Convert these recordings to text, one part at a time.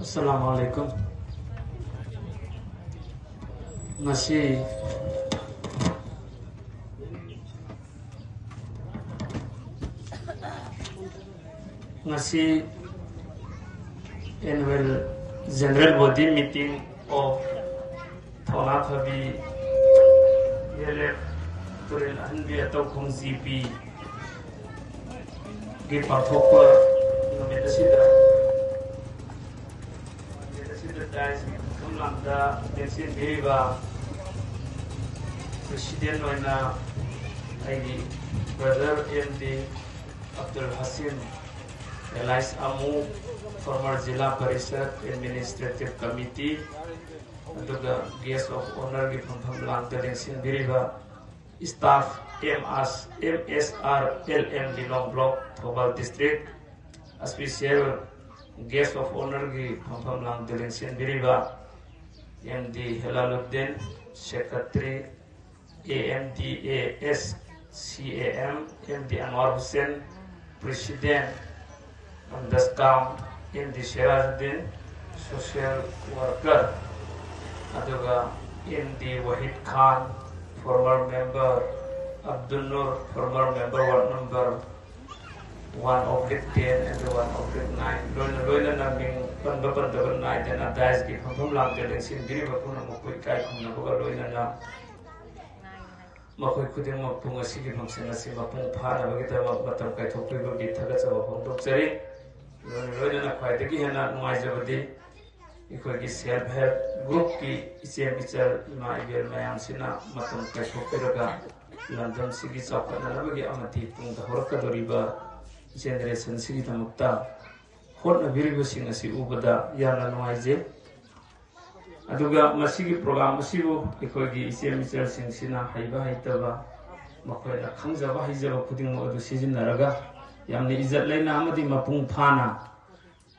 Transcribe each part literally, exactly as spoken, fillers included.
ꯑꯁꯂꯥꯃꯨ ꯑꯂꯥꯏꯀꯨꯝ꯫ ꯉꯁꯤ ꯉꯁꯤ annual general body meeting of ꯊꯧꯅꯥ ꯐꯕꯤ ꯌꯦꯂꯦꯞ ꯇꯨꯔꯦꯜ ꯑꯍꯟꯕꯤ ꯑꯇꯧꯈꯣꯡ ꯖꯤ ꯄꯤ ꯒꯤ ꯄꯥꯡꯊꯣꯛꯄ ꯅꯨꯃꯤꯠ ꯑꯁꯤꯗ ꯅꯨꯃꯤꯠ ꯑꯁꯤꯗ ꯗꯥꯏꯁꯀꯤ ꯃꯐꯝ ꯂꯥꯡꯗ ꯂꯦꯡꯁꯤꯟꯕꯤꯔꯤꯕ president ꯑꯣꯏꯅ ꯑꯩꯒꯤ brother M D Abdul Hashim, alias Amu, former Zila Parishad administrative committee, ꯑꯗꯨꯒ guest of honourꯒꯤ ꯐꯝꯐꯝ ꯂꯥꯡꯗ ꯂꯦꯡꯁꯤꯟꯕꯤꯔꯤꯕ staff, M S, M S R L M Lilong block, Thoubal district, special guest of honourꯒꯤ ꯐꯝꯐꯝ ꯂꯥꯡꯗ ꯂꯦꯡꯁꯤꯟꯕꯤꯔꯤꯕ M D Helaluddin, secretary, A M D A S C A M, M D Anwar Hussain, president, ꯑꯟꯗꯁꯀꯥꯝ, M D Sirajuddin, social worker, ꯑꯗꯨꯒ M D Wahid Khan, former member, Abdul Nur, former member, ward number one oblique ten and one oblique nine, ꯂꯣꯏꯅ ꯂꯣꯏꯅꯅ ꯃꯤꯡ ꯄꯟꯕ ꯄꯟꯗꯕ ꯅꯥꯏꯗꯅ ꯗꯥꯏꯁꯀꯤ ꯐꯝꯐꯝ ꯂꯥꯡꯗ ꯂꯦꯡꯁꯤꯟꯕꯤꯔꯤꯕ ꯄꯨꯝꯅꯃꯛꯄꯨ ꯏꯀꯥꯏ ꯈꯨꯝꯅꯕꯒ ꯂꯣꯏꯅꯅ ꯃꯈꯣꯏ ꯈꯨꯗꯤꯡꯃꯛꯄꯨ ꯉꯁꯤꯒꯤ function ꯑꯁꯤ ꯃꯄꯨꯡ ꯐꯥꯅꯕꯒꯤꯗꯃꯛ ꯃꯇꯝ ꯀꯥꯏꯊꯣꯛꯄꯤꯕꯒꯤ ꯊꯥꯒꯠꯆꯕ ꯐꯣꯡꯗꯣꯛꯆꯔꯤ꯫ ꯂꯣꯏꯅ ꯂꯣꯏꯅꯅ ꯈ꯭ꯋꯥꯏꯗꯒꯤ ꯍꯦꯟꯅ ꯅꯨꯡꯉꯥꯏꯖꯕꯗꯤ ꯑꯩꯈꯣꯏꯒꯤ self help groupꯀꯤ ꯏꯆꯦ ꯏꯆꯜ ꯏꯃꯥ ꯏꯕꯦꯜ ꯃꯌꯥꯝꯁꯤꯅ ꯃꯇꯝ ꯀꯥꯏꯊꯣꯛꯄꯤꯔꯒ ꯂꯝꯗꯝꯁꯤꯒꯤ ꯆꯥꯎꯈꯠꯅꯅꯕꯒꯤ ꯑꯃꯗꯤ ꯇꯨꯡꯗ ꯍꯧꯔꯛꯀꯗꯧꯔꯤꯕ generationꯁꯤꯒꯤꯗꯃꯛꯇ ꯍꯣꯠꯅꯕꯤꯔꯤꯕꯁꯤꯡ ꯑꯁꯤ ꯎꯕꯗ ꯌꯥꯝꯅ ꯅꯨꯡꯉꯥꯏꯖꯩ꯫ ꯑꯗꯨꯒ ꯃꯁꯤꯒꯤ program ꯑꯁꯤꯕꯨ ꯑꯩꯈꯣꯏꯒꯤ ꯏꯆꯦ ꯏꯆꯜꯁꯤꯡꯁꯤꯅ ꯍꯩꯕ ꯍꯩꯇꯕ, ꯃꯈꯣꯏꯅ ꯈꯪꯖꯕ ꯍꯩꯖꯕ ꯈꯨꯗꯤꯡꯃꯛ ꯑꯗꯨ ꯁꯤꯖꯤꯟꯅꯔꯒ ꯌꯥꯝꯅ ꯏꯖꯠ ꯂꯩꯅ ꯑꯃꯗꯤ ꯃꯄꯨꯡ ꯐꯥꯅ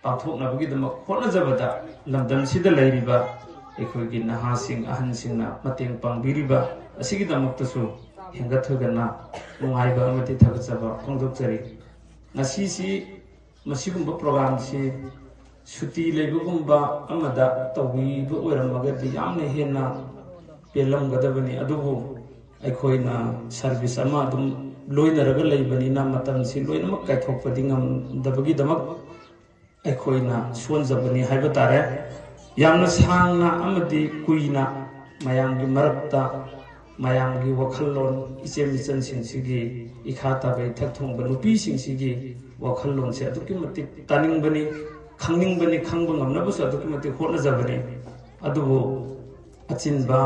ꯄꯥꯡꯊꯣꯛꯅꯕꯒꯤꯗꯃꯛ ꯍꯣꯠꯅꯖꯕꯗ ꯂꯝꯗꯝꯁꯤꯗ ꯂꯩꯔꯤꯕ ꯑꯩꯈꯣꯏꯒꯤ ꯅꯍꯥꯁꯤꯡ ꯑꯍꯟꯁꯤꯡꯅ ꯃꯇꯦꯡ ꯄꯥꯡꯕꯤꯔꯤꯕ ꯑꯁꯤꯒꯤꯗꯃꯛꯇꯁꯨ ꯍꯦꯟꯒꯠ ꯊꯣꯏꯒꯠꯅ ꯅꯨꯡꯉꯥꯏꯕ ꯑꯃꯗꯤ ꯊꯥꯒꯠꯆꯕ ꯐꯣꯡꯗꯣꯛꯆꯔꯤ꯫ ꯉꯁꯤꯁꯤ ꯃꯁꯤꯒꯨꯝꯕ programꯁꯤ ꯁꯨꯇꯤ ꯂꯩꯕꯒꯨꯝꯕ ꯑꯃꯗ ꯇꯧꯕꯤꯕ ꯑꯣꯏꯔꯝꯃꯒꯗꯤ ꯌꯥꯝꯅ ꯍꯦꯟꯅ ꯄꯦꯜꯂꯝꯒꯗꯕꯅꯤ꯫ ꯑꯗꯨꯕꯨ ꯑꯩꯈꯣꯏꯅ ꯁꯥꯔꯚꯤꯁ ꯑꯃ ꯑꯗꯨꯝ ꯂꯣꯏꯅꯔꯒ ꯂꯩꯕꯅꯤꯅ ꯃꯇꯝꯁꯤ ꯂꯣꯏꯅꯃꯛ ꯀꯥꯏꯊꯣꯛꯄꯗꯤ ꯉꯝꯗꯕꯒꯤꯗꯃꯛ ꯑꯩꯈꯣꯏꯅ ꯁꯣꯟꯖꯕꯅꯤ ꯍꯥꯏꯕ ꯇꯥꯔꯦ꯫ ꯌꯥꯝꯅ ꯁꯥꯡꯅ ꯑꯃꯗꯤ ꯀꯨꯏꯅ ꯃꯌꯥꯝꯒꯤ ꯃꯔꯛꯇ ꯃꯌꯥꯝꯒꯤ ꯋꯥꯈꯜꯂꯣꯟ, ꯏꯆꯦ ꯃꯤꯆꯟꯁꯤꯡꯁꯤꯒꯤ, ꯏꯈꯥ ꯇꯥꯕ ꯏꯊꯛ ꯊꯣꯡꯕ ꯅꯨꯄꯤꯁꯤꯡꯁꯤꯒꯤ ꯋꯥꯈꯜꯂꯣꯟꯁꯦ ꯑꯗꯨꯛꯀꯤ ꯃꯇꯤꯛ ꯇꯥꯅꯤꯡꯕꯅꯤ, ꯈꯪꯅꯤꯡꯕꯅꯤ, ꯈꯪꯕ ꯉꯝꯅꯕꯁꯨ ꯑꯗꯨꯛꯀꯤ ꯃꯇꯤꯛ ꯍꯣꯠꯅꯖꯕꯅꯤ꯫ ꯑꯗꯨꯕꯨ ꯑꯆꯤꯟꯕ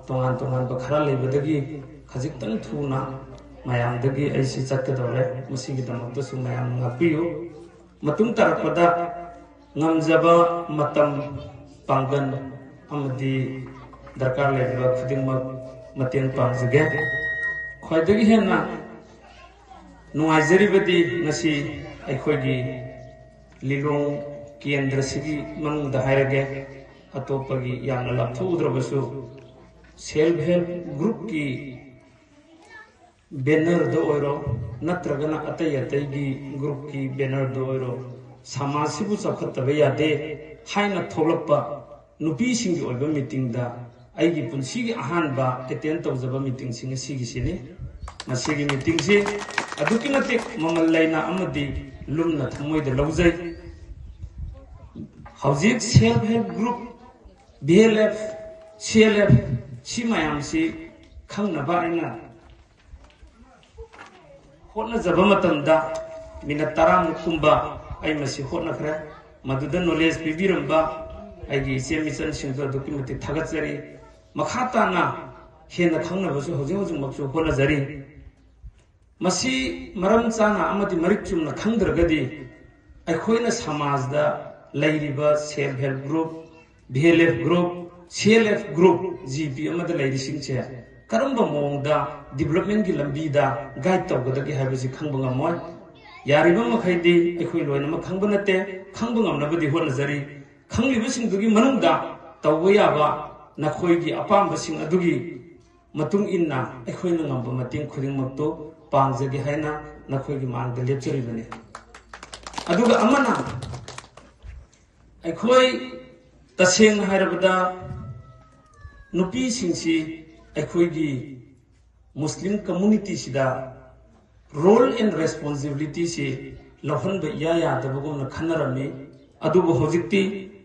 ꯇꯣꯉꯥꯟ ꯇꯣꯉꯥꯟꯕ ꯈꯔ ꯂꯩꯕꯗꯒꯤ ꯈꯖꯤꯛꯇꯪ ꯊꯨꯅ ꯃꯌꯥꯝꯗꯒꯤ ꯑꯩꯁꯤ ꯆꯠꯀꯗꯧꯔꯦ꯫ ꯃꯁꯤꯒꯤꯗꯃꯛꯇꯁꯨ ꯃꯌꯥꯝ ꯉꯥꯛꯄꯤꯌꯨ꯫ ꯃꯇꯨꯡ ꯇꯥꯔꯛꯄꯗ ꯉꯝꯖꯕ ꯃꯇꯝ, ꯄꯥꯡꯒꯜ ꯑꯃꯗꯤ ꯗꯔꯀꯥꯔ ꯂꯩꯕ ꯈꯨꯗꯤꯡꯃꯛ ꯃꯇꯦꯡ ꯄꯥꯡꯖꯒꯦ꯫ ꯈ꯭ꯋꯥꯏꯗꯒꯤ ꯍꯦꯟꯅ ꯅꯨꯡꯉꯥꯏꯖꯔꯤꯕꯗꯤ ꯉꯁꯤ ꯑꯩꯈꯣꯏꯒꯤ ꯂꯤꯂꯣꯡ ꯀꯦꯟꯗ꯭ꯔꯁꯤꯒꯤ ꯃꯅꯨꯡꯗ ꯍꯥꯏꯔꯒꯦ, ꯑꯇꯣꯞꯄꯒꯤ ꯌꯥꯝꯅ ꯂꯥꯞꯊꯣꯛꯎꯗ꯭ꯔꯕꯁꯨ, ꯁꯦꯜꯐ ꯍꯦꯜꯞ ꯒ꯭ꯔꯨꯞꯀꯤ ꯕꯦꯅꯔꯗ ꯑꯣꯏꯔꯣ, ꯅꯠꯇ꯭ꯔꯒꯅ ꯑꯇꯩ ꯑꯇꯩꯒꯤ ꯒ꯭ꯔꯨꯞꯀꯤ ꯕꯦꯅꯔꯗ ꯑꯣꯏꯔꯣ, ꯁꯃꯥꯖꯁꯤꯕꯨ ꯆꯥꯎꯈꯠꯇꯕ ꯌꯥꯗꯦ ꯍꯥꯏꯅ ꯊꯣꯛꯂꯛꯄ ꯅꯨꯄꯤꯁꯤꯡꯒꯤ ꯑꯣꯏꯕ ꯃꯤꯇꯤꯡꯗ ꯑꯩꯒꯤ ꯄꯨꯟꯁꯤꯒꯤ ꯑꯍꯥꯟꯕ ꯑꯦꯇꯦꯟ ꯇꯧꯖꯕ ꯃꯤꯇꯤꯡꯁꯤ ꯉꯁꯤꯒꯤꯁꯤꯅꯤ꯫ ꯉꯁꯤꯒꯤ ꯃꯤꯇꯤꯡꯁꯤ ꯑꯗꯨꯛꯀꯤ ꯃꯇꯤꯛ ꯃꯃꯜ ꯂꯩꯅ ꯑꯃꯗꯤ ꯂꯨꯝꯅ ꯊꯃꯣꯏꯗ ꯂꯧꯖꯩ꯫ ꯍꯧꯖꯤꯛ self help group, V L F, C L F, ꯁꯤ ꯃꯌꯥꯝꯁꯤ ꯈꯪꯅꯕ ꯑꯩꯅ ꯍꯣꯠꯅꯖꯕ ꯃꯇꯝꯗ ꯃꯤꯅꯠ ꯇꯔꯥꯃꯨꯛ ꯀꯨꯝꯕ ꯑꯩ ꯃꯁꯤ ꯍꯣꯠꯅꯈ꯭ꯔꯦ꯫ ꯃꯗꯨꯗ ꯅꯣꯂꯦꯖ ꯄꯤꯕꯤꯔꯝꯕ ꯑꯩꯒꯤ ꯏꯆꯦ ꯃꯤꯆꯟꯁꯤꯡꯗꯨ ꯑꯗꯨꯛꯀꯤ ꯃꯇꯤꯛ ꯊꯥꯒꯠꯆꯔꯤ꯫ ꯃꯈꯥ ꯇꯥꯅ ꯍꯦꯟꯅ ꯈꯪꯅꯕꯁꯨ ꯍꯧꯖꯤꯛ ꯍꯧꯖꯤꯛꯃꯛꯁꯨ ꯍꯣꯠꯅꯖꯔꯤ꯫ ꯃꯁꯤ ꯃꯔꯝ ꯆꯥꯅ ꯑꯃꯗꯤ ꯃꯔꯤꯛ ꯆꯨꯝꯅ ꯈꯪꯗ꯭ꯔꯒꯗꯤ ꯑꯩꯈꯣꯏꯅ ꯁꯃꯥꯖꯗ ꯂꯩꯔꯤꯕ self help group, V L F group, C L F group, G P ꯑꯃꯗ ꯂꯩꯔꯤꯁꯤꯡꯁꯦ ꯀꯔꯝꯕ ꯃꯑꯣꯡꯗ ꯗꯤꯕꯂꯞꯃꯦꯟꯒꯤ ꯂꯝꯕꯤꯗ ꯒꯥꯏꯗ ꯇꯧꯒꯗꯒꯦ ꯍꯥꯏꯕꯁꯤ ꯈꯪꯕ ꯉꯝꯃꯣꯏ꯫ ꯌꯥꯔꯤꯕ ꯃꯈꯩꯗꯤ ꯑꯩꯈꯣꯏ ꯂꯣꯏꯅꯃꯛ ꯈꯪꯕ ꯅꯠꯇꯦ, ꯈꯪꯕ ꯉꯝꯅꯕꯗꯤ ꯍꯣꯠꯅꯖꯔꯤ꯫ ꯈꯪꯂꯤꯕꯁꯤꯡꯗꯨꯒꯤ ꯃꯅꯨꯡꯗ ꯇꯧꯕ ꯌꯥꯕ ꯅꯈꯣꯏꯒꯤ ꯑꯄꯥꯝꯕꯁꯤꯡ ꯑꯗꯨꯒꯤ ꯃꯇꯨꯡ ꯏꯟꯅ ꯑꯩꯈꯣꯏꯅ ꯉꯝꯕ ꯃꯇꯦꯡ ꯈꯨꯗꯤꯡꯃꯛꯇꯨ ꯄꯥꯡꯖꯒꯦ ꯍꯥꯏꯅ ꯅꯈꯣꯏꯒꯤ ꯃꯥꯡꯗ ꯂꯦꯞꯆꯔꯤꯕꯅꯤ꯫ ꯑꯗꯨꯒ ꯑꯃꯅ ꯑꯩꯈꯣꯏ ꯇꯁꯦꯡꯅ ꯍꯥꯏꯔꯕꯗ ꯅꯨꯄꯤꯁꯤꯡꯁꯤ ꯑꯩꯈꯣꯏꯒꯤ ꯃꯨꯁꯂꯤꯝ ꯀꯝꯃ꯭ꯌꯨꯅꯤꯇꯤꯁꯤꯗ ꯔꯣꯜ ꯑꯦꯟ ꯔꯦꯁꯄꯣꯟꯁꯤꯕꯤꯂꯤꯇꯤꯁꯤ ꯂꯧꯍꯟꯕ ꯏꯌꯥ ꯌꯥꯗꯕꯒꯨꯝꯅ ꯈꯟꯅꯔꯝꯃꯤ꯫ ꯑꯗꯨꯕꯨ ꯍꯧꯖꯤꯛꯇꯤ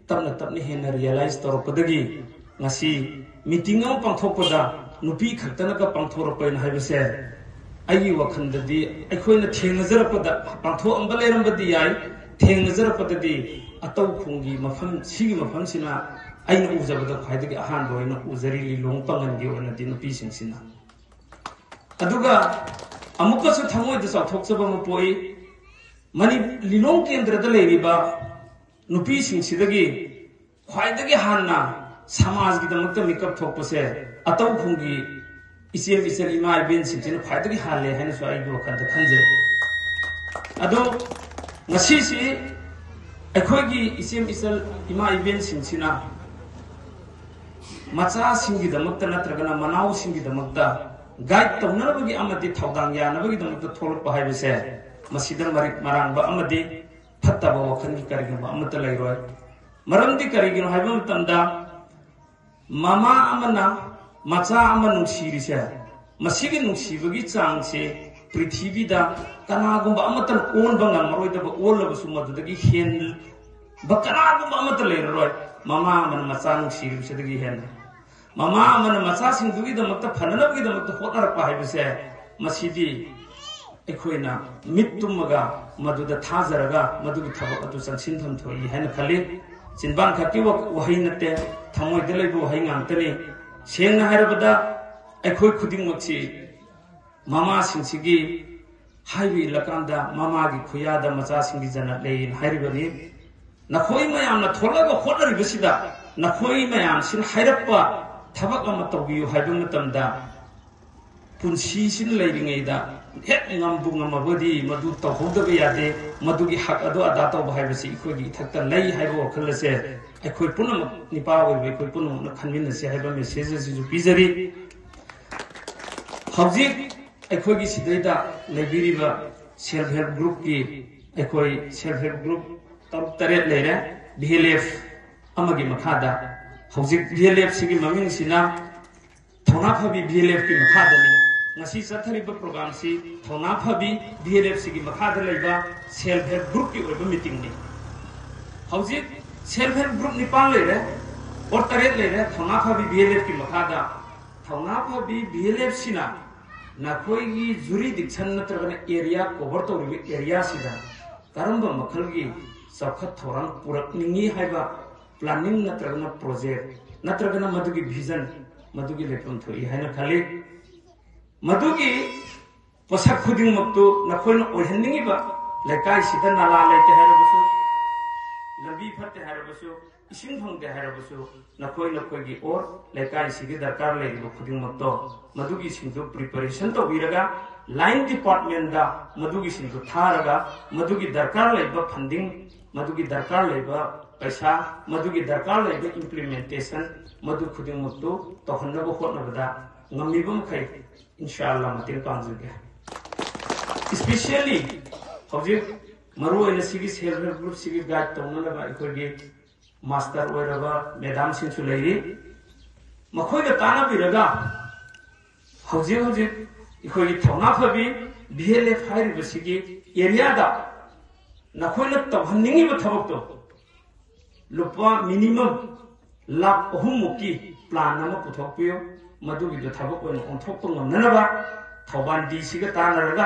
ꯇꯞꯅ ꯇꯞꯅ ꯍꯦꯟꯅ ꯔꯤꯌꯦꯂꯥꯏꯁ ꯇꯧꯔꯛꯄꯗꯒꯤ ꯉꯁꯤ ꯃꯤꯇꯤꯡ ꯑꯃ ꯄꯥꯡꯊꯣꯛꯄꯗ ꯅꯨꯄꯤ ꯈꯛꯇꯅꯒ ꯄꯥꯡꯊꯣꯔꯛꯄꯅ ꯍꯥꯏꯕꯁꯦ ꯑꯩꯒꯤ ꯋꯥꯈꯜꯗꯗꯤ ꯑꯩꯈꯣꯏꯅ ꯊꯦꯡꯅꯖꯔꯛꯄꯗ ꯄꯥꯡꯊꯣꯛꯑꯝꯕ ꯂꯩꯔꯝꯕꯗꯤ ꯌꯥꯏ, ꯊꯦꯡꯅꯖꯔꯛꯄꯗꯗꯤ ꯑꯇꯧꯈꯣꯡꯒꯤ ꯃꯐꯝ, ꯁꯤꯒꯤ ꯃꯐꯝꯁꯤꯅ ꯑꯩꯅ ꯎꯖꯕꯗ ꯈ꯭ꯋꯥꯏꯗꯒꯤ ꯑꯍꯥꯟꯕ ꯑꯣꯏꯅ ꯎꯖꯔꯤ, ꯂꯤꯂꯣꯡ ꯄꯥꯡꯒꯟꯒꯤ ꯑꯣꯏꯅꯗꯤ ꯅꯨꯄꯤꯁꯤꯡꯁꯤꯅ꯫ ꯑꯗꯨꯒ ꯑꯃꯨꯛꯀꯁꯨ ꯊꯃꯣꯏꯗ ꯆꯥꯎꯊꯣꯛꯆꯕ ꯑꯃ ꯄꯣꯛꯏ꯫ ꯃꯅꯤ-, ꯂꯤꯂꯣꯡ ꯀꯦꯟꯗ꯭ꯔꯗ ꯂꯩꯔꯤꯕ ꯅꯨꯄꯤꯁꯤꯡꯁꯤꯗꯒꯤ ꯈ꯭ꯋꯥꯏꯗꯒꯤ ꯍꯥꯟꯅ ꯁꯃꯥꯖꯒꯤꯗꯃꯛꯇ ꯃꯤꯀꯞ ꯊꯣꯛꯄꯁꯦ ꯑꯇꯧꯈꯣꯡꯒꯤ ꯏꯆꯦꯝ ꯏꯆꯜ ꯏꯃꯥ ꯏꯕꯦꯟꯁꯤꯡꯁꯤꯅ ꯈ꯭ꯋꯥꯏꯗꯒꯤ ꯍꯥꯜꯂꯦ ꯍꯥꯏꯅꯁꯨ ꯑꯩꯒꯤ ꯋꯥꯈꯜꯗ ꯈꯟꯖꯩ꯫ ꯑꯗꯣ ꯉꯁꯤꯁꯤ ꯑꯩꯈꯣꯏꯒꯤ ꯏꯆꯦꯝ ꯏꯆꯜ ꯏꯃꯥ ꯏꯕꯦꯟꯁꯤꯡꯁꯤꯅ ꯃꯆꯥꯁꯤꯡꯒꯤꯗꯃꯛꯇ ꯅꯠꯇ꯭ꯔꯒꯅ ꯃꯅꯥꯎꯁꯤꯡꯒꯤꯗꯃꯛꯇ ꯒꯥꯏꯗ ꯇꯧꯅꯅꯕꯒꯤ ꯑꯃꯗꯤ ꯊꯧꯗꯥꯡ ꯌꯥꯅꯕꯒꯤꯗꯃꯛꯇ ꯊꯣꯛꯂꯛꯄ ꯍꯥꯏꯕꯁꯦ ꯃꯁꯤꯗ ꯃꯔꯤꯛ ꯃꯔꯥꯡꯕ ꯑꯃꯗꯤ ꯐꯠꯇꯕ ꯋꯥꯈꯜꯒꯤ ꯀꯔꯤꯒꯨꯝꯕ ꯑꯃꯠꯇ ꯂꯩꯔꯣꯏ꯫ ꯃꯔꯝꯗꯤ ꯀꯔꯤꯒꯤꯅꯣ ꯍꯥꯏꯕ ꯃꯇꯝꯗ ꯃꯃꯥ ꯑꯃꯅ ꯃꯆꯥ ꯑꯃ ꯅꯨꯡꯁꯤꯔꯤꯁꯦ, ꯃꯁꯤꯒꯤ ꯅꯨꯡꯁꯤꯕꯒꯤ ꯆꯥꯡꯁꯦ ꯄ꯭ꯔꯤꯊꯤꯕꯤꯗ ꯀꯅꯥꯒꯨꯝꯕ ꯑꯃꯠꯇꯅ ꯑꯣꯟꯕ ꯉꯝꯃꯔꯣꯏꯗꯕ, ꯑꯣꯜꯂꯕꯁꯨ ꯃꯗꯨꯗꯒꯤ ꯍꯦꯟꯕ ꯀꯅꯥꯒꯨꯝꯕ ꯑꯃꯠꯇ ꯂꯩꯔꯔꯣꯏ꯫ ꯃꯃꯥ ꯑꯃꯅ ꯃꯆꯥ ꯅꯨꯡꯁꯤꯔꯤꯕꯁꯤꯗꯒꯤ ꯍꯦꯟꯅ ꯃꯃꯥ ꯑꯃꯅ ꯃꯆꯥꯁꯤꯡꯗꯨꯒꯤꯗꯃꯛꯇ ꯐꯅꯅꯕꯒꯤꯗꯃꯛꯇ ꯍꯣꯠꯅꯔꯛꯄ ꯍꯥꯏꯕꯁꯦ, ꯃꯁꯤꯗꯤ ꯑꯩꯈꯣꯏꯅ ꯃꯤꯠ ꯇꯨꯝꯃꯒ ꯃꯗꯨꯗ ꯊꯥꯖꯔꯒ ꯃꯗꯨꯒꯤ ꯊꯕꯛ ꯑꯗꯨ ꯆꯪꯁꯤꯟꯐꯝ ꯊꯣꯛꯏ ꯍꯥꯏꯅ ꯈꯜꯂꯤ꯫ ꯆꯤꯟꯕꯥꯟ ꯈꯛꯀꯤ ꯋꯥ-, ꯋꯥꯍꯩ ꯅꯠꯇꯦ, ꯊꯃꯣꯏꯗ ꯂꯩꯕ ꯋꯥꯍꯩ ꯉꯥꯛꯇꯅꯤ꯫ ꯁꯦꯡꯅ ꯍꯥꯏꯔꯕꯗ ꯑꯩꯈꯣꯏ ꯈꯨꯗꯤꯡꯃꯛꯁꯤ ꯃꯃꯥꯁꯤꯡꯁꯤꯒꯤ ꯍꯥꯏꯕ ꯏꯜꯂꯀꯥꯟꯗ ꯃꯃꯥꯒꯤ ꯈꯨꯌꯥꯗ ꯃꯆꯥꯁꯤꯡꯒꯤ ꯖꯅꯠ ꯂꯩꯌꯦꯅ ꯍꯥꯏꯔꯤꯕꯅꯤ꯫ ꯅꯈꯣꯏ ꯃꯌꯥꯝꯅ ꯊꯣꯛꯂꯒ ꯍꯣꯠꯅꯔꯤꯕꯁꯤꯗ ꯅꯈꯣꯏ ꯃꯌꯥꯝꯁꯤꯅ ꯍꯥꯏꯔꯛꯄ ꯊꯕꯛ ꯑꯃ ꯇꯧꯕꯤꯌꯨ ꯍꯥꯏꯕ ꯃꯇꯝꯗ ꯄꯨꯟꯁꯤꯁꯤꯅ ꯂꯩꯔꯤꯉꯩꯗ ꯍꯦꯛ ꯉꯝꯕꯨ ꯉꯝꯃꯕꯗꯤ ꯃꯗꯨ ꯇꯧꯍꯧꯗꯕ ꯌꯥꯗꯦ꯫ ꯃꯗꯨꯒꯤ ꯍꯛ ꯑꯗꯨ ꯑꯗꯥ ꯇꯧꯕ ꯍꯥꯏꯕꯁꯤ ꯑꯩꯈꯣꯏꯒꯤ ꯏꯊꯛꯇ ꯂꯩ ꯍꯥꯏꯕ ꯋꯥꯈꯜ ꯑꯁꯦ ꯑꯩꯈꯣꯏ ꯄꯨꯝꯅꯃꯛ, ꯅꯤꯄꯥ ꯑꯣꯏꯕ ꯑꯩꯈꯣꯏ ꯄꯨꯝꯅꯃꯛꯅ ꯈꯟꯃꯤꯟꯅꯁꯤ ꯍꯥꯏꯕ ꯃꯦꯁꯦꯖ ꯑꯁꯤꯁꯨ ꯄꯤꯖꯔꯤ꯫ ꯍꯧꯖꯤꯛ ꯑꯩꯈꯣꯏꯒꯤ ꯁꯤꯗꯩꯗ ꯂꯩꯕꯤꯔꯤꯕ ꯁꯦꯜꯐ ꯍꯦꯜꯞ ꯒ꯭ꯔꯨꯞꯀꯤ, ꯑꯩꯈꯣꯏ ꯁꯦꯜꯐ ꯍꯦꯜꯞ ꯒ꯭ꯔꯨꯞ ꯇꯔꯨꯛ ꯇꯔꯦꯠ ꯂꯩꯔꯦ꯫ ꯚꯤ ꯑꯦꯜ ꯑꯦꯐ ꯑꯃꯒꯤ ꯃꯈꯥꯗ, ꯍꯧꯖꯤꯛ ꯚꯤ ꯑꯦꯜ ꯑꯦꯐ ꯁꯤꯒꯤ ꯃꯃꯤꯡꯁꯤꯅ ꯊꯧꯅꯥ ꯐꯕꯤ ꯚꯤ ꯑꯦꯜ ꯑꯦꯐꯀꯤ ꯃꯈꯥꯗꯅꯤ꯫ ꯉꯁꯤ ꯆꯠꯊꯔꯤꯕ ꯄ꯭ꯔꯣꯒ꯭ꯔꯥꯝꯁꯤ ꯊꯧꯅꯥ ꯐꯕꯤ ꯚꯤ ꯑꯦꯜ ꯑꯦꯐ ꯁꯤꯒꯤ ꯃꯈꯥꯗ ꯂꯩꯕ ꯁꯦꯜꯐ ꯍꯦꯜꯞ ꯒ꯭ꯔꯨꯞꯀꯤ ꯑꯣꯏꯕ ꯃꯤꯇꯤꯡꯅꯤ꯫ ꯍꯧꯖꯤꯛ ꯁꯦꯜꯐ ꯍꯦꯜꯞ ꯒ꯭ꯔꯨꯞ ꯅꯤꯄꯥꯟ ꯂꯩꯔꯦ, ꯑꯣꯔ ꯇꯔꯦꯠ ꯂꯩꯔꯦ ꯊꯧꯅꯥ ꯐꯕꯤ ꯚꯤ ꯑꯦꯜ ꯑꯦꯐꯀꯤ ꯃꯈꯥꯗ꯫ ꯊꯧꯅꯥ ꯐꯕꯤ ꯚꯤ ꯑꯦꯜ ꯑꯦꯐ ꯁꯤꯅ ꯅꯈꯣꯏꯒꯤ ꯖꯨꯔꯤꯗꯤꯛꯁꯟ ꯅꯠꯇ꯭ꯔꯒꯅ ꯑꯦꯔꯤꯌꯥ ꯀꯣꯚꯔ ꯇꯧꯔꯤꯕ ꯑꯦꯔꯤꯌꯥꯁꯤꯗ ꯀꯔꯝꯕ ꯃꯈꯜꯒꯤ ꯆꯥꯎꯈꯠ ꯊꯧꯔꯥꯡ ꯄꯨꯔꯛꯅꯤꯡꯏ ꯍꯥꯏꯕ ꯄ꯭ꯂꯥꯅꯤꯡ ꯅꯠꯇ꯭ꯔꯒꯅ ꯄ꯭ꯔꯣꯖꯦꯛ ꯅꯠꯇ꯭ꯔꯒꯅ ꯃꯗꯨꯒꯤ ꯚꯤꯖꯟ, ꯃꯗꯨꯒꯤ ꯂꯩꯐꯝ ꯊꯣꯛꯏ ꯍꯥꯏꯅ ꯈꯜꯂꯤ꯫ ꯃꯗꯨꯒꯤ ꯄꯣꯠꯁꯛ ꯈꯨꯗꯤꯡꯃꯛꯇꯨ ꯅꯈꯣꯏꯅ ꯑꯣꯏꯍꯟꯅꯤꯡꯉꯤꯕ, ꯂꯩꯀꯥꯏꯁꯤꯗ ꯅꯂꯥ ꯂꯩꯇꯦ ꯍꯥꯏꯔꯕꯁꯨ, ꯂꯝꯕꯤ ꯐꯠꯇꯦ ꯍꯥꯏꯔꯕꯁꯨ, ꯏꯁꯤꯡ ꯐꯪꯗꯦ ꯍꯥꯏꯔꯕꯁꯨ, ꯅꯈꯣꯏ ꯅꯈꯣꯏꯒꯤ ꯑꯣꯔ ꯂꯩꯀꯥꯏꯁꯤꯒꯤ ꯗꯔꯀꯥꯔ ꯂꯩꯔꯤꯕ ꯈꯨꯗꯤꯡꯃꯛꯇꯣ, ꯃꯗꯨꯒꯤꯁꯤꯡꯗꯨ ꯄ꯭ꯔꯤꯄꯦꯔꯦꯁꯟ ꯇꯧꯕꯤꯔꯒ, ꯂꯥꯏꯟ ꯗꯤꯄꯥꯔꯠꯃꯦꯟꯗ ꯃꯗꯨꯒꯤꯁꯤꯡꯗꯨ ꯊꯥꯔꯒ, ꯃꯗꯨꯒꯤ ꯗꯔꯀꯥꯔ ꯂꯩꯕ ꯐꯟꯗꯤꯡ, ꯃꯗꯨꯒꯤ ꯗꯔꯀꯥꯔ ꯂꯩꯕ ꯄꯩꯁꯥ, ꯃꯗꯨꯒꯤ ꯗꯔꯀꯥꯔ ꯂꯩꯕ ꯏꯝꯄ꯭ꯂꯤꯃꯦꯟꯇꯦꯁꯟ, ꯃꯗꯨ ꯈꯨꯗꯤꯡꯃꯛꯇꯨ ꯇꯧꯍꯟꯅꯕ ꯍꯣꯠꯅꯕꯗ ꯉꯝꯃꯤꯕ ꯃꯈꯩ ꯏꯟꯁꯥ ꯑꯜꯂꯥ ꯃꯇꯦꯡ ꯄꯥꯡꯖꯒꯦ꯫ ꯏꯁꯄꯤꯁꯤꯌꯦꯜꯂꯤ ꯍꯧꯖꯤꯛ ꯃꯔꯨꯑꯣꯏꯅ ꯁꯤꯒꯤ ꯁꯦꯜꯐ ꯍꯦꯜꯞ ꯒ꯭ꯔꯨꯞꯁꯤꯒꯤ ꯒꯥꯏꯗ ꯇꯧꯅꯅꯕ ꯑꯩꯈꯣꯏꯒꯤ ꯃꯥꯁꯇꯔ ꯑꯣꯏꯔꯕ ꯃꯦꯗꯥꯝꯁꯤꯡꯁꯨ ꯂꯩꯔꯤ꯫ ꯃꯈꯣꯏꯒ ꯇꯥꯟꯅꯕꯤꯔꯒ ꯍꯧꯖꯤꯛ ꯍꯧꯖꯤꯛ ꯑꯩꯈꯣꯏꯒꯤ ꯊꯧꯅꯥ ꯐꯕꯤ ꯚꯤ ꯑꯦꯜ ꯑꯦꯐ ꯍꯥꯏꯔꯤꯕꯁꯤꯒꯤ ꯑꯦꯔꯤꯌꯥꯗ ꯅꯈꯣꯏꯅ ꯇꯧꯍꯟꯅꯤꯡꯉꯤꯕ ꯊꯕꯛꯇꯣ ꯂꯨꯄꯥ ꯃꯤꯅꯤꯃꯝ ꯂꯥꯈ ꯑꯍꯨꯝꯃꯨꯛꯀꯤ ꯄ꯭ꯂꯥꯟ ꯑꯃ ꯄꯨꯊꯣꯛꯄꯤꯌꯨ꯫ ꯃꯗꯨꯒꯤꯗꯣ ꯊꯕꯛ ꯑꯣꯏꯅ ꯑꯣꯟꯊꯣꯛꯄ ꯉꯝꯅꯅꯕ ꯊꯧꯕꯥꯜ ꯗꯤ ꯁꯤꯒ ꯇꯥꯟꯅꯔꯒ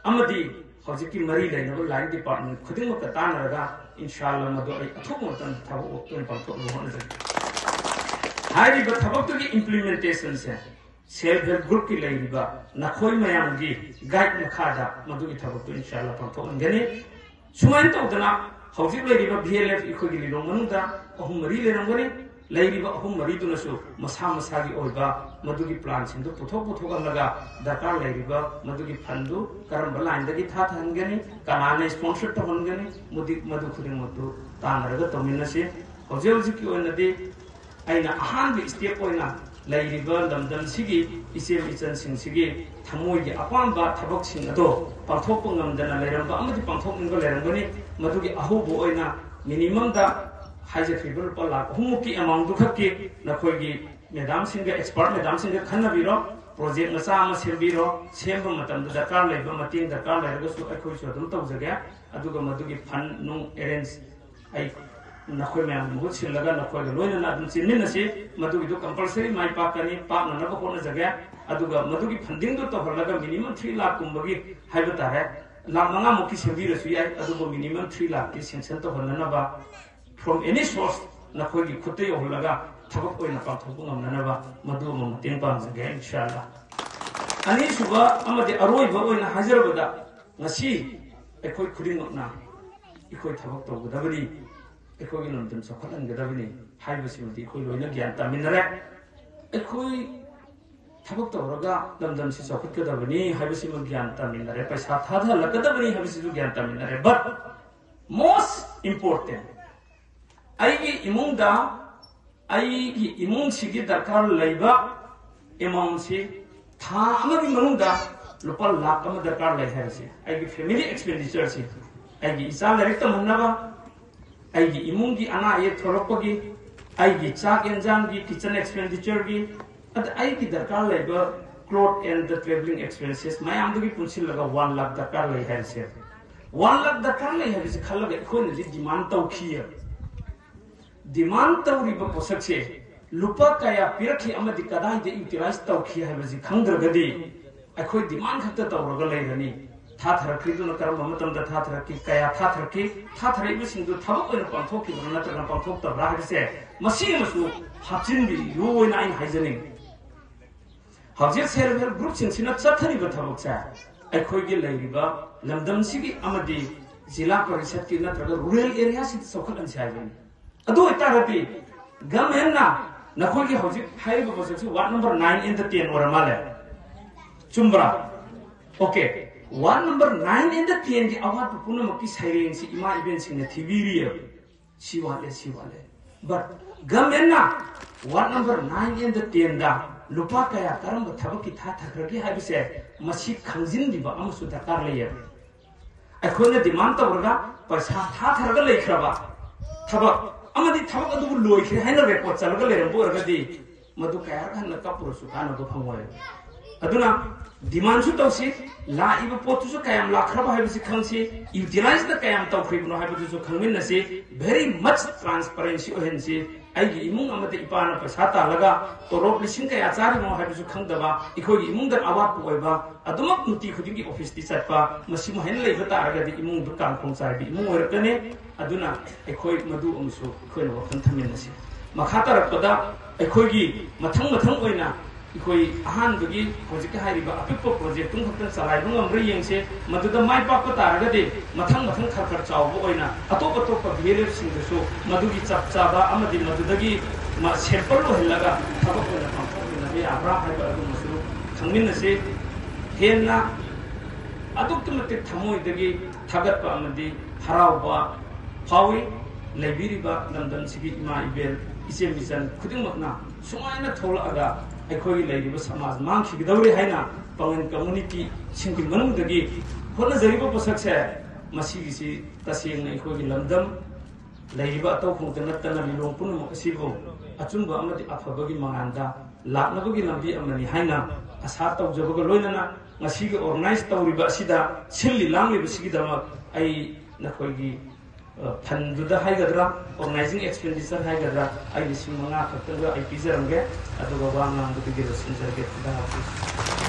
ꯑꯃꯗꯤ ꯍꯧꯖꯤꯛꯀꯤ ꯃꯔꯤ ꯂꯩꯅꯕ ꯂꯥꯏꯟ ꯗꯤꯄꯥꯔꯠꯃꯦꯟ ꯈꯨꯗꯤꯡꯃꯛꯀ ꯇꯥꯟꯅꯔꯒ ꯏꯟꯁꯥ ꯑꯜꯂꯥ ꯃꯗꯨ ꯑꯩ ꯑꯊꯨꯕ ꯃꯇꯝꯗ ꯊꯕꯛ ꯑꯣꯏꯅ ꯄꯥꯡꯊꯣꯛꯅꯕ ꯍꯣꯠꯅꯖꯒꯦ꯫ ꯍꯥꯏꯔꯤꯕ ꯊꯕꯛꯇꯨꯒꯤ ꯏꯝꯄ꯭ꯂꯤꯃꯦꯟꯇꯦꯁꯟꯁꯦ ꯁꯦꯜꯐ ꯍꯦꯜꯞ ꯒ꯭ꯔꯨꯞꯀꯤ ꯂꯩꯔꯤꯕ ꯅꯈꯣꯏ ꯃꯌꯥꯝꯒꯤ ꯒꯥꯏꯗ ꯃꯈꯥꯗ ꯃꯗꯨꯒꯤ ꯊꯕꯛꯇꯨ ꯏꯟꯁꯥ ꯑꯜꯂꯥ ꯄꯥꯡꯊꯣꯛꯍꯟꯒꯅꯤ꯫ ꯁꯨꯃꯥꯏꯅ ꯇꯧꯗꯅ ꯍꯧꯖꯤꯛ ꯂꯩꯔꯤꯕ ꯚꯤ ꯑꯦꯜ ꯑꯦꯐ ꯑꯩꯈꯣꯏꯒꯤ ꯂꯤꯂꯣꯡ ꯃꯅꯨꯡꯗ ꯑꯍꯨꯝ ꯃꯔꯤ ꯂꯩꯔꯝꯒꯅꯤ꯫ ꯂꯩꯔꯤꯕ ꯑꯍꯨꯝ ꯃꯔꯤꯗꯨꯅꯁꯨ ꯃꯁꯥ ꯃꯁꯥꯒꯤ ꯑꯣꯏꯕ ꯃꯗꯨꯒꯤ ꯄ꯭ꯂꯥꯟꯁꯤꯡꯗꯨ ꯄꯨꯊꯣꯛ ꯄꯨꯊꯣꯛꯍꯜꯂꯒ ꯗꯔꯀꯥꯔ ꯂꯩꯔꯤꯕ ꯃꯗꯨꯒꯤ ꯐꯟꯗꯨ ꯀꯔꯝꯕ ꯂꯥꯏꯟꯗꯒꯤ ꯊꯥꯊꯍꯟꯒꯅꯤ, ꯀꯅꯥꯅ ꯏꯁꯄꯣꯟꯁꯔ ꯇꯧꯍꯟꯒꯅꯤ, ꯃꯗꯨ ꯃꯗꯨ ꯈꯨꯗꯤꯡꯃꯛꯇꯨ ꯇꯥꯟꯅꯔꯒ ꯇꯧꯃꯤꯟꯅꯁꯤ꯫ ꯍꯧꯖꯤꯛ ꯍꯧꯖꯤꯛꯀꯤ ꯑꯣꯏꯅꯗꯤ ꯑꯩꯅ ꯑꯍꯥꯟꯕ ꯁ꯭ꯇꯦꯞ ꯑꯣꯏꯅ ꯂꯩꯔꯤꯕ ꯂꯝꯗꯝꯁꯤꯒꯤ ꯏꯆꯦꯜ ꯏꯆꯟꯁꯤꯡꯁꯤꯒꯤ ꯊꯃꯣꯏꯒꯤ ꯑꯄꯥꯝꯕ ꯊꯕꯛꯁꯤꯡ ꯑꯗꯣ ꯄꯥꯡꯊꯣꯛꯄ ꯉꯝꯗꯅ ꯂꯩꯔꯝꯕ ꯑꯃꯗꯤ ꯄꯥꯡꯊꯣꯛꯅꯤꯡꯕ ꯂꯩꯔꯝꯒꯅꯤ꯫ ꯃꯗꯨꯒꯤ ꯑꯍꯧꯕ ꯑꯣꯏꯅ ꯃꯤꯅꯤꯃꯝꯗ ꯍꯥꯏꯖꯈ꯭ꯔꯤꯕ ꯂꯨꯄꯥ ꯂꯥꯈ ꯑꯍꯨꯝꯃꯨꯛꯀꯤ ꯑꯦꯃꯥꯎꯟꯗꯨ ꯈꯛꯀꯤ ꯅꯈꯣꯏꯒꯤ ꯃꯦꯗꯥꯝꯁꯤꯡꯒ, ꯑꯦꯛꯁꯄꯥꯔꯠ ꯃꯦꯗꯥꯝꯁꯤꯡꯒ ꯈꯟꯅꯕꯤꯔꯣ꯫ ꯄ꯭ꯔꯣꯖꯦꯛ ꯃꯆꯥ ꯑꯃ ꯁꯦꯝꯕꯤꯔꯣ꯫ ꯁꯦꯝꯕ ꯃꯇꯝꯗ ꯗꯔꯀꯥꯔ ꯂꯩꯕ ꯃꯇꯦꯡ ꯗꯔꯀꯥꯔ ꯂꯩꯔꯒꯁꯨ ꯑꯩꯈꯣꯏꯁꯨ ꯑꯗꯨꯝ ꯇꯧꯖꯒꯦ꯫ ꯑꯗꯨꯒ ꯃꯗꯨꯒꯤ ꯐꯟ ꯅꯨꯡ ꯑꯦꯔꯦꯟꯖ ꯑꯩ ꯅꯈꯣꯏ ꯃꯌꯥꯝꯒꯤ ꯃꯍꯨꯠ ꯁꯤꯜꯂꯒ ꯅꯈꯣꯏꯒ ꯂꯣꯏꯅꯅ ꯑꯗꯨꯝ ꯆꯦꯟꯃꯤꯟꯅꯁꯤ꯫ ꯃꯗꯨꯒꯤꯗꯨ ꯀꯝꯄꯜꯁꯔꯤ ꯃꯥꯏ ꯄꯥꯛꯀꯅꯤ꯫ ꯄꯥꯛꯅꯅꯕ ꯍꯣꯠꯅꯖꯒꯦ꯫ ꯑꯗꯨꯒ ꯃꯗꯨꯒꯤ ꯐꯟꯗꯤꯡꯗꯨ ꯇꯧꯍꯜꯂꯒ ꯃꯤꯅꯤꯃꯝ ꯊ꯭ꯔꯤ ꯂꯥꯈ ꯀꯨꯝꯕꯒꯤ ꯍꯥꯏꯕ ꯇꯥꯔꯦ, ꯂꯥꯈ ꯃꯉꯥꯃꯨꯛꯀꯤ ꯁꯦꯝꯕꯤꯔꯁꯨ ꯌꯥꯏ, ꯑꯗꯨꯕꯨ ꯃꯤꯅꯤꯃꯝ ꯊ꯭ꯔꯤ ꯂꯥꯈꯀꯤ ꯁꯦꯡꯁꯟ ꯇꯧꯍꯟꯅꯅꯕ from any source ꯅꯈꯣꯏꯒꯤ ꯈꯨꯠꯇ ꯌꯧꯍꯜꯂꯒ ꯊꯕꯛ ꯑꯣꯏꯅ ꯄꯥꯡꯊꯣꯛꯄ ꯉꯝꯅꯅꯕ ꯃꯗꯨ ꯑꯃ ꯃꯇꯦꯡ ꯄꯥꯡꯖꯒꯦ, ꯏꯟꯁꯥ ꯑꯜꯂꯥ꯫ ꯑꯅꯤꯁꯨꯕ ꯑꯃꯗꯤ ꯑꯔꯣꯏꯕ ꯑꯣꯏꯅ ꯍꯥꯏꯖꯔꯕꯗ, ꯉꯁꯤ ꯑꯩꯈꯣꯏ ꯈꯨꯗꯤꯡꯃꯛꯅ ꯑꯩꯈꯣꯏ ꯊꯕꯛ ꯇꯧꯒꯗꯕꯅꯤ, ꯑꯩꯈꯣꯏꯒꯤ ꯂꯝꯗꯝ ꯆꯥꯎꯈꯠꯍꯟꯒꯗꯕꯅꯤ ꯍꯥꯏꯕꯁꯤꯃꯗꯤ ꯑꯩꯈꯣꯏ ꯂꯣꯏꯅ ꯒ꯭ꯌꯥꯟ ꯇꯥꯃꯤꯟꯅꯔꯦ꯫ ꯑꯩꯈꯣꯏ ꯊꯕꯛ ꯇꯧꯔꯒ ꯂꯝꯗꯝꯁꯤ ꯆꯥꯎꯈꯠꯀꯗꯕꯅꯤ ꯍꯥꯏꯕꯁꯤꯃ ꯒ꯭ꯌꯥꯟ ꯇꯥꯃꯤꯟꯅꯔꯦ, ꯄꯩꯁꯥ ꯊꯥꯗꯍꯜꯂꯛꯀꯗꯕꯅꯤ ꯍꯥꯏꯕꯁꯤꯁꯨ ꯒ꯭ꯌꯥꯟ ꯇꯥꯃꯤꯟꯅꯔꯦ꯫ But most important, ꯑꯩꯒꯤ ꯏꯃꯨꯡꯗ, ꯑꯩꯒꯤ ꯏꯃꯨꯡꯁꯤꯒꯤ ꯗꯔꯀꯥꯔ ꯂꯩꯕ ꯑꯦꯃꯥꯎꯟꯁꯤ ꯊꯥ ꯑꯃꯒꯤ ꯃꯅꯨꯡꯗ ꯂꯨꯄꯥ ꯂꯥꯈ ꯑꯃ ꯗꯔꯀꯥꯔ ꯂꯩ ꯍꯥꯏꯕꯁꯦ, ꯑꯩꯒꯤ ꯐꯦꯃꯤꯂꯤ ꯑꯦꯛꯁꯄꯦꯟꯗꯤꯆꯔꯁꯤ, ꯑꯩꯒꯤ ꯏꯆꯥ ꯂꯥꯏꯔꯤꯛ ꯇꯝꯍꯟꯅꯕ, ꯑꯩꯒꯤ ꯏꯃꯨꯡꯒꯤ ꯑꯅꯥ ꯑꯌꯦꯛ ꯊꯣꯛꯂꯛꯄꯒꯤ, ꯑꯩꯒꯤ ꯆꯥꯛ ꯌꯦꯟꯖꯥꯡꯒꯤ, ꯀꯤꯆꯟ ꯑꯦꯛꯁꯄꯦꯟꯗꯤꯆꯔꯒꯤ, ꯑꯗ ꯑꯩꯒꯤ ꯗꯔꯀꯥꯔ ꯂꯩꯕ cloth and the travelling expenses ꯃꯌꯥꯝꯗꯨꯒꯤ ꯄꯨꯟꯁꯤꯜꯂꯒ ꯋꯥꯟ ꯂꯥꯈ ꯗꯔꯀꯥꯔ ꯂꯩ ꯍꯥꯏꯔꯁꯦ꯫ ꯋꯥꯟ ꯂꯥꯈ ꯗꯔꯀꯥꯔ ꯂꯩ ꯍꯥꯏꯕꯁꯤ ꯈꯜꯂꯒ ꯑꯩꯈꯣꯏꯅꯗꯤ ꯗꯤꯃꯥꯟ ꯇꯧꯈꯤꯌꯦꯕ꯫ ꯗꯤꯃꯥꯟ ꯇꯧꯔꯤꯕ ꯄꯣꯠꯁꯛꯁꯦ ꯂꯨꯄꯥ ꯀꯌꯥ ꯄꯤꯔꯛꯈꯤ ꯑꯃꯗꯤ ꯀꯗꯥꯏꯗ ꯌꯨꯇꯤꯂꯥꯏꯁ ꯇꯧꯈꯤ ꯍꯥꯏꯕꯁꯤ ꯈꯪꯗ꯭ꯔꯒꯗꯤ ꯑꯩꯈꯣꯏ ꯗꯤꯃꯥꯟ ꯈꯛꯇ ꯇꯧꯔꯒ ꯂꯩꯔꯅꯤ꯫ ꯊꯥꯊꯔꯛꯈꯤꯗꯨꯅ ꯀꯔꯝꯕ ꯃꯇꯝꯗ ꯊꯥꯊꯔꯛꯈꯤ, ꯀꯌꯥ ꯊꯥꯊꯔꯛꯈꯤ, ꯊꯥꯊꯔꯛꯏꯕꯁꯤꯡꯗꯨ ꯊꯕꯛ ꯑꯣꯏꯅ ꯄꯥꯡꯊꯣꯛꯈꯤꯕ꯭ꯔꯥ ꯅꯠꯇ꯭ꯔꯒ ꯄꯥꯡꯊꯣꯛꯇꯕ꯭ꯔꯥ ꯍꯥꯏꯕꯁꯦ ꯃꯁꯤ ꯑꯃꯁꯨ ꯍꯥꯞꯆꯤꯟꯕꯤꯌꯨ ꯍꯥꯏꯅ ꯑꯩꯅ ꯍꯥꯏꯖꯅꯤꯡꯏ꯫ ꯍꯧꯖꯤꯛ ꯁꯦꯜꯐ ꯍꯦꯜꯞ ꯒ꯭ꯔꯨꯞꯁꯤꯡꯁꯤꯅ ꯆꯠꯊꯔꯤꯕ ꯊꯕꯛꯁꯦ ꯑꯩꯈꯣꯏꯒꯤ ꯂꯩꯔꯤꯕ ꯂꯝꯗꯝꯁꯤꯒꯤ ꯑꯃꯗꯤ ꯖꯤꯂꯥ ꯄꯔꯤꯁꯠꯀꯤ ꯅꯠꯇ꯭ꯔꯒ ꯔꯨꯔꯦꯜ ꯑꯦꯔꯤꯌꯥꯁꯤꯗ ꯆꯥꯎꯈꯠꯍꯟꯁꯤ ꯍꯥꯏꯕꯅꯤ꯫ ꯑꯗꯨ ꯑꯣꯏꯇꯥꯔꯗꯤ ꯒꯃꯦꯟꯅ ꯅꯈꯣꯏꯒꯤ ꯍꯧꯖꯤꯛ ꯍꯥꯏꯔꯤꯕ ꯄꯣꯠꯁꯛꯁꯤ ward number nine and the ten ꯑꯣꯏꯔ ꯃꯥꯜꯂꯦ, ꯆꯨꯝꯕ꯭ꯔꯥ? Okay, ward number nine and the ꯇꯦꯟꯒꯤ ꯑꯋꯥꯠꯄ ꯄꯨꯝꯅꯃꯛꯀꯤ ꯁꯩꯔꯦꯡꯁꯤ ꯏꯃꯥ ꯏꯕꯦꯟꯁꯤꯡꯅ ꯊꯤꯕꯤꯔꯤꯑꯕ꯫ ꯁꯤ ꯋꯥꯠꯂꯦ, ꯁꯤ ꯋꯥꯠꯂꯦ꯫ But ꯒꯃꯦꯟꯅ ward number nine and the ꯇꯦꯟꯗ ꯂꯨꯄꯥ ꯀꯌꯥ ꯀꯔꯝꯕ ꯊꯕꯛꯀꯤ ꯊꯥꯊꯈ꯭ꯔꯒꯦ ꯍꯥꯏꯕꯁꯦ ꯃꯁꯤ ꯈꯪꯖꯤꯟꯕꯤꯕ ꯑꯃꯁꯨ ꯗꯔꯀꯥꯔ ꯂꯩꯌꯦꯕ꯫ ꯑꯩꯈꯣꯏꯅ ꯗꯤꯃꯥꯟ ꯇꯧꯔꯒ ꯄꯩꯁꯥ ꯊꯥꯊꯔꯒ ꯂꯩꯈ꯭ꯔꯕ ꯊꯕꯛ ꯑꯃꯗꯤ ꯊꯕꯛ ꯑꯗꯨꯕꯨ ꯂꯣꯏꯈ꯭ꯔꯦ ꯍꯥꯏꯅ ꯔꯦꯀꯣꯔꯗ ꯆꯠꯂꯒ ꯂꯩꯔꯝꯕ ꯑꯣꯏꯔꯒꯗꯤ, ꯃꯗꯨ ꯀꯌꯥꯔꯛ ꯍꯟꯅ ꯀꯞꯄꯨꯔꯁꯨ ꯀꯥꯟꯅꯕ ꯐꯪꯉꯣꯏ꯫ ꯑꯗꯨꯅ ꯗꯤꯃꯥꯟꯁꯨ ꯇꯧꯁꯤ, ꯂꯥꯛꯏꯕ ꯄꯣꯠꯇꯨꯁꯨ ꯀꯌꯥꯝ ꯂꯥꯛꯈ꯭ꯔꯕ ꯍꯥꯏꯕꯁꯤ ꯈꯪꯁꯤ, ꯌꯨꯇꯤꯂꯥꯏꯖꯅ ꯀꯌꯥꯝ ꯇꯧꯈ꯭ꯔꯤꯕꯅꯣ ꯍꯥꯏꯕꯗꯨꯁꯨ ꯈꯪꯃꯤꯟꯅꯁꯤ, ꯚꯦꯔꯤ ꯃꯆ ꯇ꯭ꯔꯥꯟꯁꯄꯔꯦꯟꯁꯤ ꯑꯣꯏꯍꯟꯁꯤ꯫ ꯑꯩꯒꯤ ꯏꯃꯨꯡ ꯑꯃꯗ ꯏꯄꯥꯅ ꯄꯩꯁꯥ ꯇꯥꯜꯂꯒ ꯇꯣꯂꯣꯞ ꯂꯤꯁꯤꯡ ꯀꯌꯥ ꯆꯥꯔꯤꯕꯅꯣ ꯍꯥꯏꯕꯁꯨ ꯈꯪꯗꯕ, ꯑꯩꯈꯣꯏꯒꯤ ꯏꯃꯨꯡꯗ ꯑꯋꯥꯠꯄ ꯑꯣꯏꯕ, ꯑꯗꯨꯃꯛ ꯅꯨꯡꯇꯤ ꯈꯨꯗꯤꯡꯒꯤ ꯑꯣꯐꯤꯁꯇꯤ ꯆꯠꯄ, ꯃꯁꯤꯃ ꯍꯦꯟꯅ ꯂꯩꯕ ꯇꯥꯔꯒꯗꯤ ꯏꯃꯨꯡꯗꯨ ꯀꯥꯡꯈꯣꯡ ꯆꯥꯏꯕ ꯏꯃꯨꯡ ꯑꯣꯏꯔꯛꯀꯅꯤ꯫ ꯑꯗꯨꯅ ꯑꯩꯈꯣꯏ ꯃꯗꯨ ꯑꯃꯁꯨ ꯑꯩꯈꯣꯏꯅ ꯋꯥꯈꯜ ꯊꯝꯃꯤꯟꯅꯁꯤ꯫ ꯃꯈꯥ ꯇꯥꯔꯛꯄꯗ ꯑꯩꯈꯣꯏꯒꯤ ꯃꯊꯪ ꯃꯊꯪ ꯑꯣꯏꯅ ꯑꯩꯈꯣꯏ ꯑꯍꯥꯟꯕꯒꯤ ꯍꯧꯖꯤꯛꯀꯤ ꯍꯥꯏꯔꯤꯕ ꯑꯄꯤꯛꯄ ꯄ꯭ꯔꯣꯖꯦꯛꯇꯨ ꯈꯛꯇꯪ ꯆꯂꯥꯏꯕ ꯉꯝꯕ꯭ꯔꯥ ꯌꯦꯡꯁꯦ꯫ ꯃꯗꯨꯗ ꯃꯥꯏ ꯄꯥꯛꯄ ꯇꯥꯔꯒꯗꯤ ꯃꯊꯪ ꯃꯊꯪ ꯈꯔ ꯈꯔ ꯆꯥꯎꯕ ꯑꯣꯏꯅ ꯑꯇꯣꯞ ꯑꯇꯣꯞꯄ ꯚꯤ ꯑꯦꯜ ꯑꯦꯐꯁꯤꯡꯗꯁꯨ ꯃꯗꯨꯒꯤ ꯆꯞ ꯆꯥꯕ ꯑꯃꯗꯤ ꯃꯗꯨꯗꯒꯤ ꯃ-, ꯁꯦꯝꯄꯜ ꯑꯣꯏꯍꯜꯂꯒ ꯊꯕꯛ ꯑꯣꯏꯅ ꯄꯥꯡꯊꯣꯛꯃꯤꯟꯅꯕ ꯌꯥꯕ꯭ꯔꯥ ꯍꯥꯏꯕ ꯑꯗꯨꯃꯁꯨ ꯈꯪꯃꯤꯟꯅꯁꯤ꯫ ꯍꯦꯟꯅ ꯑꯗꯨꯛꯀꯤ ꯃꯇꯤꯛ ꯊꯃꯣꯏꯗꯒꯤ ꯊꯥꯒꯠꯄ ꯑꯃꯗꯤ ꯍꯔꯥꯎꯕ ꯐꯥꯎꯏ꯫ ꯂꯩꯕꯤꯔꯤꯕ ꯂꯝꯗꯝꯁꯤꯒꯤ ꯏꯃꯥ ꯏꯕꯦꯜ, ꯏꯆꯦ ꯃꯤꯆꯟ ꯈꯨꯗꯤꯡꯃꯛꯅ ꯁꯨꯃꯥꯏꯅ ꯊꯣꯛꯂꯛꯑꯒ ꯑꯩꯈꯣꯏꯒꯤ ꯂꯩꯔꯤꯕ ꯁꯃꯥꯖ ꯃꯥꯡꯈꯤꯒꯗꯧꯔꯦ ꯍꯥꯏꯅ ꯄꯥꯡꯒꯜ ꯀꯝꯃꯨꯅꯤꯇꯤꯁꯤꯡꯒꯤ ꯃꯅꯨꯡꯗꯒꯤ ꯍꯣꯠꯅꯖꯔꯤꯕ ꯄꯣꯠꯁꯛꯁꯦ, ꯃꯁꯤꯒꯤꯁꯤ ꯇꯁꯦꯡꯅ ꯑꯩꯈꯣꯏꯒꯤ ꯂꯝꯗꯝ, ꯂꯩꯔꯤꯕ ꯑꯇꯧꯈꯣꯡꯗ ꯅꯠꯇꯅ ꯂꯤꯂꯣꯡ ꯄꯨꯝꯅꯃꯛ ꯑꯁꯤꯕꯨ ꯑꯆꯨꯝꯕ ꯑꯃꯗꯤ ꯑꯐꯕꯒꯤ ꯃꯉꯥꯜꯗ ꯂꯥꯛꯅꯕꯒꯤ ꯂꯝꯕꯤ ꯑꯃꯅꯤ ꯍꯥꯏꯅ ꯑꯁꯥ ꯇꯧꯖꯕꯒ ꯂꯣꯏꯅꯅ, ꯉꯁꯤꯒꯤ ꯑꯣꯔꯒꯅꯥꯏꯖ ꯇꯧꯔꯤꯕ ꯑꯁꯤꯗ ꯁꯤꯜꯂꯤ ꯂꯥꯡꯂꯤꯕꯁꯤꯒꯤꯗꯃꯛ ꯑꯩ ꯅꯈꯣꯏꯒꯤ, ꯑ, ꯐꯟꯗꯨꯗ ꯍꯥꯏꯒꯗ꯭ꯔꯥ, ꯑꯣꯔꯒꯅꯥꯏꯖꯤꯡ ꯑꯦꯛꯁꯄꯦꯟꯗꯤꯆꯔ ꯍꯥꯏꯒꯗ꯭ꯔꯥ, ꯑꯩ ꯂꯤꯁꯤꯡ ꯃꯉꯥ ꯈꯛꯇꯪꯒ ꯑꯩ ꯄꯤꯖꯔꯝꯒꯦ, ꯑꯗꯨꯒ ꯋꯥ ꯉꯥꯡꯕꯗꯨꯒꯤ ꯂꯣꯏꯁꯤꯟꯖꯔꯒꯦ꯫ ꯈꯨꯗꯥ ꯍꯥꯞꯄꯤ꯫